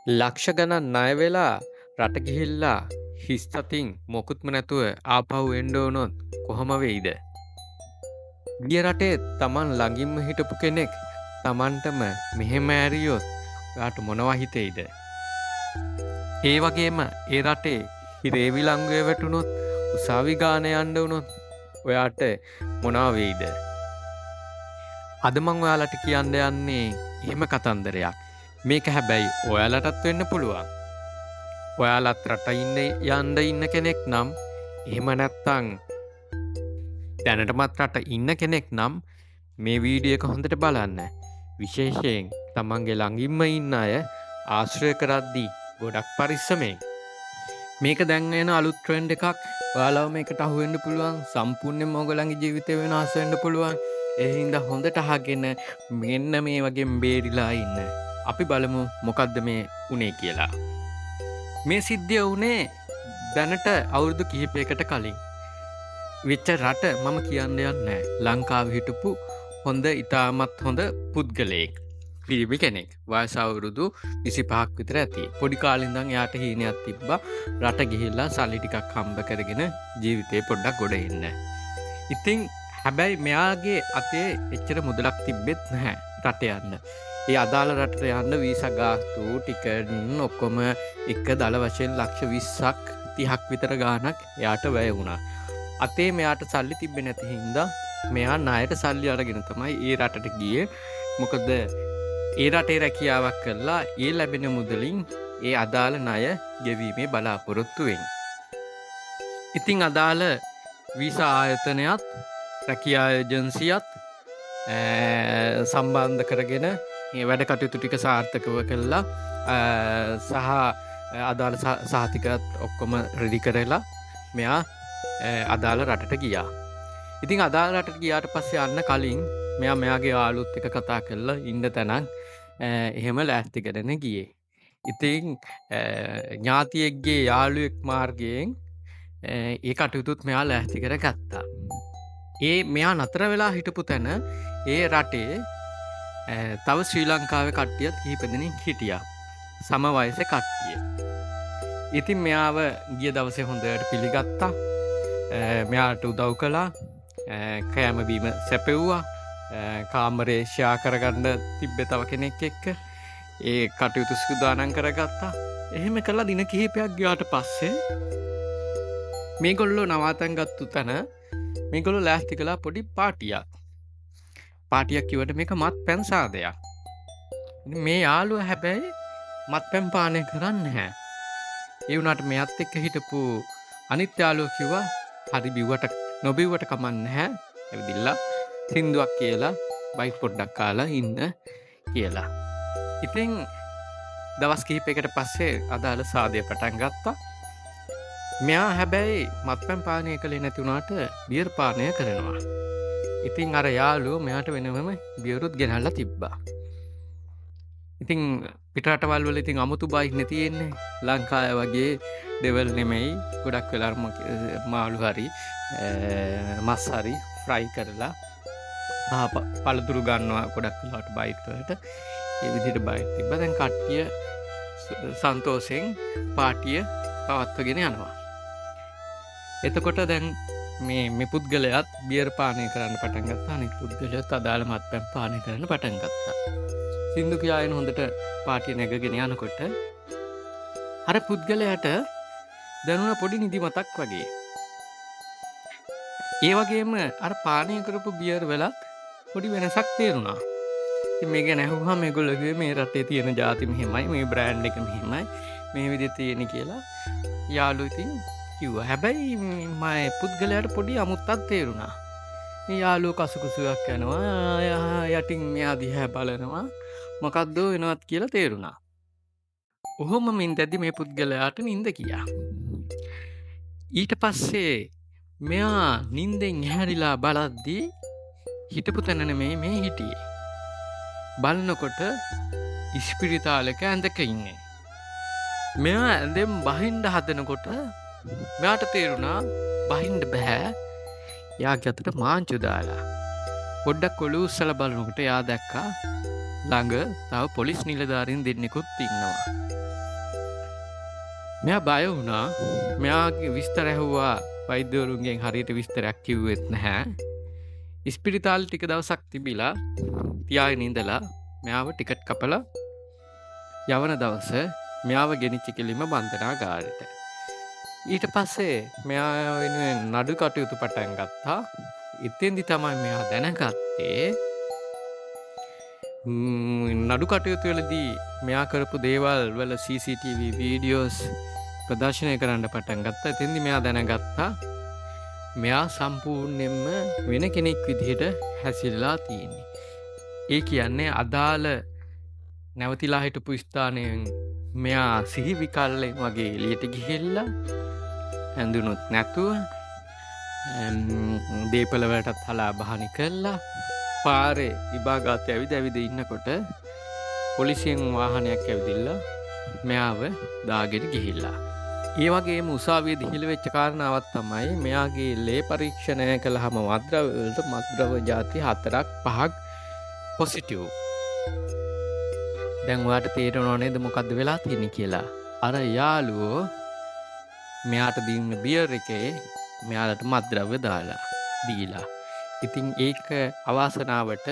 ලක්ෂ ගණන් ණය වෙලා රට ගිහිල්ලා හිස් අතින් මොකුත්ම නැතුව ආපහු එන්න වුණොත් කොහොම වෙයිද? ගිය රටේ තමන් ළඟින්ම හිටපු කෙනෙක් තමන්ටම මෙහෙම ඇරියොත් ඔයාට මොනවා හිතෙයිද? ඒ වගේම ඒ රටේ හිරේ විලංගුවේ වැටුණොත් උසාවි ගාන යන්න වුණොත් ඔයාට මොනවා වෙයිද? අද මං ඔයාලට කියන්න යන්නේ එහෙම කතන්දරයක්. මේක හැබැයි ඔයාලටත් වෙන්න පුළුවන්. ඔයාලත් රට ඉන්න යන්න ඉන්න කෙනෙක් නම්, එහෙම නැත්නම් දැනටමත් රට ඉන්න කෙනෙක් නම් මේ වීඩියෝ එක හොඳට බලන්න. විශේෂයෙන් තමන්ගේ ළඟින්ම ඉන්න අය ආශ්‍රය කරද්දී ගොඩක් පරිස්සමෙන්. මේක දැන් එන අලුත් ට්‍රෙන්ඩ් එකක්. ඔයාලව මේකට අහු වෙන්න පුළුවන්. සම්පූර්ණයෙන්ම ඔයගොල්ලන්ගේ ජීවිතේ වෙනස් වෙන්න පුළුවන්. ඒ හින්දා හොඳට අහගෙන මෙන්න මේ වගේ බේරිලා ඉන්න. අපි බලමු මොකද්ද මේ උනේ කියලා. මේ සිද්ධිය වුණේ දැනට අවුරුදු කිහිපයකට කලින්. වෙච්ච රට මම කියන්න යන්නේ නැහැ. ලංකාවේ හිටපු හොඳ ඉතාමත් හොඳ පුද්ගලයෙක්. පිරිමි කෙනෙක්. වයස අවුරුදු 25ක් විතර ඇති. පොඩි කාලේ ඉඳන් එයාට හීනයක් තිබ්බා රට ගිහිල්ලා සල්ලි ටිකක් හම්බ කරගෙන ජීවිතේ පොඩ්ඩක් ගොඩ එන්න. ඉතින් හැබැයි මෙයාගේ අතේ එච්චර මුදලක් තිබ්බෙත් නැහැ රට යන්න. ඒ අදාළ රටට යන්න වීසා ගාස්තු, ටිකට් ඔක්කොම එක දළ වශයෙන් ලක්ෂ 20ක් 30ක් විතර ගාණක් එයාට වැය වුණා. අතේ මෙයාට සල්ලි තිබ්බේ නැති හින්දා මෙයා ණයට සල්ලි අරගෙන තමයි ඒ රටට ගියේ. මොකද ඒ රටේ රැකියාවක් කරලා ඒ ලැබෙන මුදලින් ඒ අදාළ ණය ගෙවීමේ බලාපොරොත්තුවෙන්. ඉතින් අදාළ වීසා ආයතනයත් රැකියා ඒජන්සියත් සම්බන්ධ කරගෙන මේ වැඩ කටයුතු ටික සාර්ථකව කළා සහ අදාළ සහතිකත් ඔක්කොම රෙඩි කරලා මෙයා අදාළ රටට ගියා. ඉතින් අදාළ රටට ගියාට පස්සේ යන්න කලින් මෙයා මෙයාගේ යාළුවොත් එක්ක කතා කරලා ඉන්න තැනක් එහෙම ලෑස්ති කරගෙන ගියේ. ඉතින් ඥාතියෙක්ගේ යාළුවෙක් මාර්ගයෙන් ඒ කටයුතුත් මෙයා ලෑස්ති කරගත්තා. ඒ මෙයා නතර වෙලා හිටපු තැන ඒ රටේ තව ශ්‍රී ලංකාවේ කට්ටියත් කිහිප දෙනෙක් හිටියා. සම වයසේ කට්ටිය. ඉතින් මෙයාව ගිය දවසේ හොඳට පිළිගත්තා. මෙයාට උදව් කළා. කෑම බීම සැපෙව්වා. කාමරේ ෂෙයා කරගන්න තිබ්බේ තව කෙනෙක් එක්ක. ඒ කටයුතු සූදානම් කරගත්තා. එහෙම කළා දින කිහිපයක් ගියාට පස්සේ මේගොල්ලෝ නවාතැන් ගත්තු තැන මේගොල්ලෝ ලෑස්ති කළා පොඩි පාටියක්. පාටියක් කිව්වට මේක මත්පැන් සාදයක්. ඉතින් මේ යාළුවා හැබැයි මත්පැන් පානය කරන්නේ නැහැ. ඒ වුණාට මෙයත් එක්ක හිටපු අනිත් යාළුවා කිව්වා හරි බිව්වට නොබිව්වට කමක් නැහැ. ඇවිදිලා සින්දුවක් කියලා බයිට් පොඩ්ඩක් කාලා ඉන්න කියලා. ඉතින් දවස් කිහිපයකට පස්සේ අදාළ සාදය පටන් ගත්තා. මෙයා හැබැයි මත්පැන් පානය කළේ නැති වුණාට බියර් පානය කරනවා. ඉතින් අර යාළුවෝ මෙයාට වෙනමම බියරුත් ගෙනල්ලා තිබ්බා. ඉතින් පිටරටවල් වල ඉතින් අමුතු බයිට් නේ තියෙන්නේ. ලංකාවේ වගේ ඩෙවල් නෙමෙයි. ගොඩක් වෙලාවට මාළු හරි මස් හරි ෆ්‍රයි කරලා පළතුරු ගන්නවා ගොඩක් වෙලාවට බයිට් වලට. ඒ විදිහට බයිට් තිබ්බා. දැන් කට්ටිය සන්තෝෂෙන් පාටිය පවත්වගෙන යනවා. එතකොට දැන් මේ පුද්ගලයාත් බියර් පානය කරන්න පටන් ගත්තා. අනිත් පුද්ගලයාත් අදාළ මත්පැන් පානය කරන්න පටන් ගත්තා. සින්දු කියාගෙන හොඳට පාටිය නැගගෙන යනකොට අර පුද්ගලයාට දැනුණ පොඩි නිදිමතක් වගේ. ඒ වගේම අර පානය කරපු බියර් වලත් පොඩි වෙනසක් තේරුණා. ඉතින් මේ ගැන ඇහුවහම මේගොල්ලෝ කිව්වේ මේ රටේ තියෙන ජාති මෙහෙමයි, මේ බ්‍රෑන්ඩ් එක මෙහෙමයි, මේ විදිහට තියෙන කියලා යාළුවෝ ඉතින් කිව්වා. හැබැයි මේ පුද්ගලයාට පොඩි අමුත්තක් තේරුණා. මේ යාළුවෝ කසුකුසුවක් යනවා, යටින් මෙයා දිහා බලනවා, මොකද්ද වෙනවත් කියලා තේරුණා. ඔහොම මින්දැද්දි මේ පුද්ගලයාට නින්ද ගියා. ඊට පස්සේ මෙයා නින්දෙන් ඇහැරිලා බලද්දී හිටපු තැන නෙමෙයි මේ හිටියේ. බලනකොට ඉස්පිරිතාලෙක ඇඳක ඉන්නේ. මෙයා ඇඳෙන් බහින්න හදනකොට මෙයාට තේරුණා බහින්න බෑ. එයාගේ අතට මාංචු දාලා. පොඩ්ඩක් ඔලුව උස්සලා බලනකොට එයා දැක්කා ළඟ තව පොලිස් නිලධාරීන් දෙන්නෙකුත් ඉන්නවා. මෙයා බය වුණා. මෙයාගේ විස්තර ඇහුවා වෛද්‍යවරුන්ගෙන් හරියට විස්තරයක් කිව්වෙත් නැහැ. ඉස්පිරිතාලේ ටික දවසක් තිබිලා තියාගෙන ඉඳලා මෙයාව ටිකට් කපලා යවන දවස මෙයාව ගෙනිච්ච කෙලින්ම බන්ධනාගාරෙට. ඊට පස්සේ මෙයා වෙනුවෙන් නඩු කටයුතු පටන් ගත්තා. එතෙන්දි තමයි මෙයා දැනගත්තේ නඩු කටයුතු වලදී මෙයා කරපු දේවල් වල CCTV videos ප්‍රදර්ශනය කරන්න පටන් ගත්තා. එතෙන්දි මෙයා දැනගත්තා මෙයා සම්පූර්ණයෙන්ම වෙන කෙනෙක් විදිහට හැසිරලා තියෙන්නේ. ඒ කියන්නේ අදාළ නැවතිලා හිටපු ස්ථානයෙන් මෙයා සිහි විකල්ලෙන් වගේ එළියට ගිහිල්ලා ඇඳුනුත් නැතුව දේපල වලටත් හලා බහනි කරලා පාරේ විභාගාත ඇවිද ඇවිද ඉන්නකොට පොලිසියෙන් වාහනයක් ඇවිදින්න මෙයාව දාගෙන ගිහිල්ලා. ඒ වගේම උසාවියේදී හිල වෙච්ච කාරණාවක් තමයි මෙයාගේ ලේ පරීක්ෂණය කළාම මත්ද්‍රව්‍ය වලට මත්ද්‍රව්‍ය ජාති 4ක් 5ක් පොසිටිව්. දැන් ඔයාට තේරෙනව නේද මොකද්ද වෙලා තියෙන්නේ කියලා? අර යාළුවෝ මෙයාට දින්න බියර් එකේ මෙයාලට මත්ද්‍රව්‍ය දාලා දීලා. ඉතින් ඒක අවාසනාවට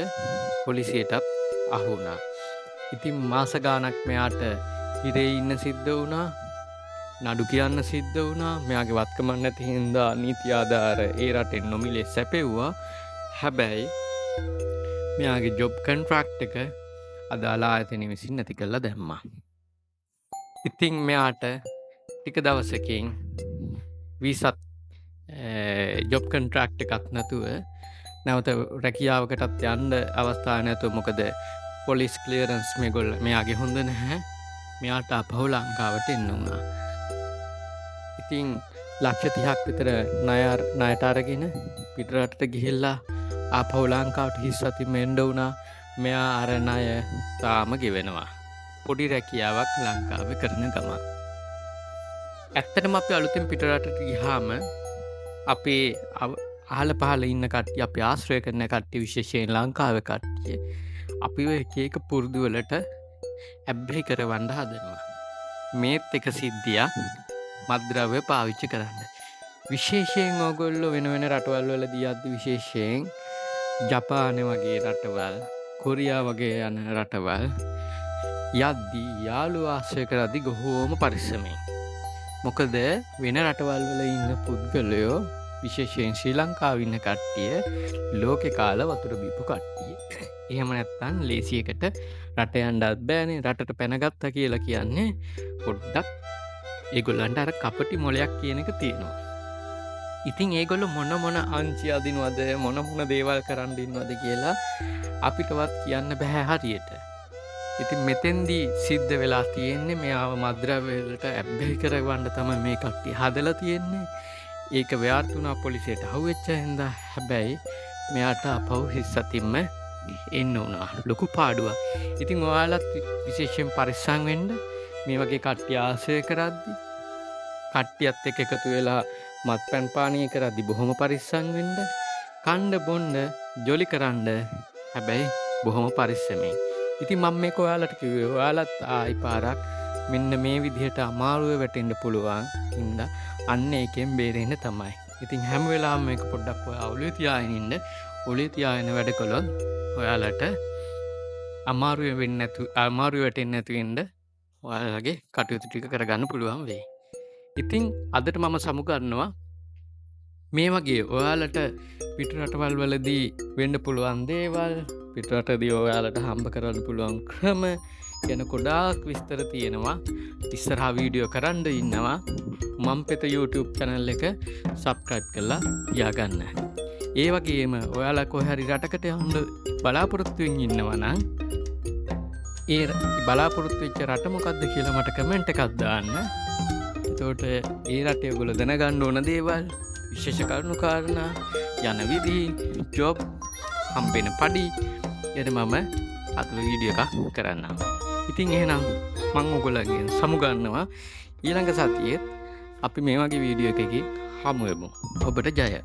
පොලිසියටත් අහු වුණා. ඉතින් මාස ගාණක් මෙයාට හිරේ ඉන්න සිද්ධ වුණා. නඩු කියන්න සිද්ධ වුණා. මෙයාගේ වත්කමක් නැති හින්දා නීති ආධාර ඒ රටෙන් නොමිලේ සැපෙව්වා. හැබැයි මෙයාගේ ජොබ් කොන්ට්‍රැක්ට් එක අදාළ ආයතනය විසින් නැති කරලා දැම්මා. ඉතින් මෙයාට ටික දවසකින් වීසත් ජොබ් කොන්ට්‍රැක්ට් එකක් නැතුව නැවත රැකියාවකටත් යන්න අවස්ථාවක් නැතුව, මොකද පොලිස් ක්ලියරන්ස් මේගොල්ල මෙයාගේ හොඳ නැහැ. මෙයාට ආපහු ලංකාවට එන්න වුණා. ඉතින් ලක්ෂ 30ක් විතර ණයට අරගෙන පිටරටට ගිහිල්ලා ආපහු ලංකාවට හිස් අතින්ම එන්න වුණා. මෙයා අර ණය තාම ගෙවනවා. පොඩි රැකියාවක් ලංකාවේ කරන ගමන්. ඇත්තටම අපි අලුතෙන් පිටරටට ගියාම අපේ අහල පහල ඉන්න කට්ටිය, අපි ආශ්‍රය කරන කට්ටිය, විශේෂයෙන් ලංකාවේ කට්ටිය අපිව එක එක පුරුදු වලට ඇබ්බැහි කරවන්න හදනවා. මේත් එක සිද්ධියක් මත්ද්‍රව්‍ය පාවිච්චි කරන්න. විශේෂයෙන් ඕගොල්ලෝ වෙන වෙන රටවල් වලදී යද්දි විශේෂයෙන් ජපානය වගේ රටවල්, කොරියා වගේ යන රටවල් යද්දි යාළුවෝ ආශ්‍රය කරද්දි බොහෝම පරිස්සමෙන්. මොකද වෙන රටවල් වල ඉන්න පුද්ගලයෝ විශේෂයෙන් ශ්‍රී ලංකාවේ ඉන්න කට්ටිය ලෝකේ කාලා වතුර බීපු කට්ටිය. එහෙම නැත්තම් ලේසියකට රට යන්නත් බෑනේ. රටට පැනගත්තා කියලා කියන්නේ පොඩ්ඩක් ඒගොල්ලන්ට අර කපටි මොලයක් කියන එක තියෙනවා. ඉතින් ඒගොල්ලෝ මොන මොන අංචි අදිනවද, මොන මොන දේවල් කරන්න ඉන්නවද කියලා අපිටවත් කියන්න බෑ හරියට. ඉතින් මෙතෙන්දී සිද්ධ වෙලා තියෙන්නේ මෙයාව මත්ද්‍රව්‍ය වලට ඇබ්බැහි කරවන්න තමයි මේ කට්ටිය හදලා තියෙන්නේ. ඒක ව්‍යාර්ථ වුණා පොලිසියට අහුවෙච්ච හින්දා. හැබැයි මෙයාට ආපහු හිස් අතින්ම එන්න වුණා. ලොකු පාඩුවක්. ඉතින් ඔයාලත් විශේෂයෙන් පරිස්සම් වෙන්න මේ වගේ කට්ටිය ආශ්‍රය කරද්දි, කට්ටියත් එක්ක එකතු වෙලා මත්පැන් පානීය කරද්දි බොහොම පරිස්සම් වෙන්න, කන්න බොන්න ජොලි කරන්න, හැබැයි බොහොම පරිස්සමෙන්. ඉතින් මම මේක ඔයාලට කිව්වේ ඔයාලත් ආයි පාරක් මෙන්න මේ විදිහට අමාරුවේ වැටෙන්න පුළුවන් හින්දා අන්න ඒකෙන් බේරෙන්න තමයි. ඉතින් හැම වෙලාවෙම මේක පොඩ්ඩක් ඔයා ඔළුවේ තියාගෙන ඉන්න. ඔළුවේ තියාගෙන වැඩ කළොත් ඔයාලට අමාරුවේ වෙන්නේ නැතු, අමාරුවේ වැටෙන්නේ නැතු වෙන්න ඔයාලගේ කටයුතු ටික කරගන්න පුළුවන් වෙයි. ඉතින් අදට මම සමුගන්නවා. මේ වගේ ඔයාලට පිට රටවල් වලදී වෙන්න පුළුවන් දේවල්, පිට රටදී ඔයාලට හම්බ කරන්න පුළුවන් ක්‍රම ගැන ගොඩාක් විස්තර තියෙනවා. ඉස්සරහා වීඩියෝ කරන්න ඉන්නවා. මම් පෙත YouTube channel එක subscribe කරලා තියාගන්න. ඒ වගේම ඔයාලා කොහේ හරි රටකට යන්න බලාපොරොත්තු වෙමින් ඉන්නවා නම් ඒ බලාපොරොත්තු වෙච්ච රට මොකද්ද කියලා මට කමෙන්ට් එකක් දාන්න. එතකොට ඒ රටේ ඔයගොල්ලෝ දැනගන්න ඕන දේවල්, විශේෂ කරුණු කාරණා, යන විදි, ජොබ්, හම්බෙන පඩි ගැන මම අද වීඩියෝ එකක් කරන්නම්. ඉතින් එහෙනම් මං ඔයගොල්ලන්ගෙන් සමුගන්නවා. ඊළඟ සතියේත් අපි මේ වගේ වීඩියෝ එකකින් හමු වෙමු. ඔබට ජය.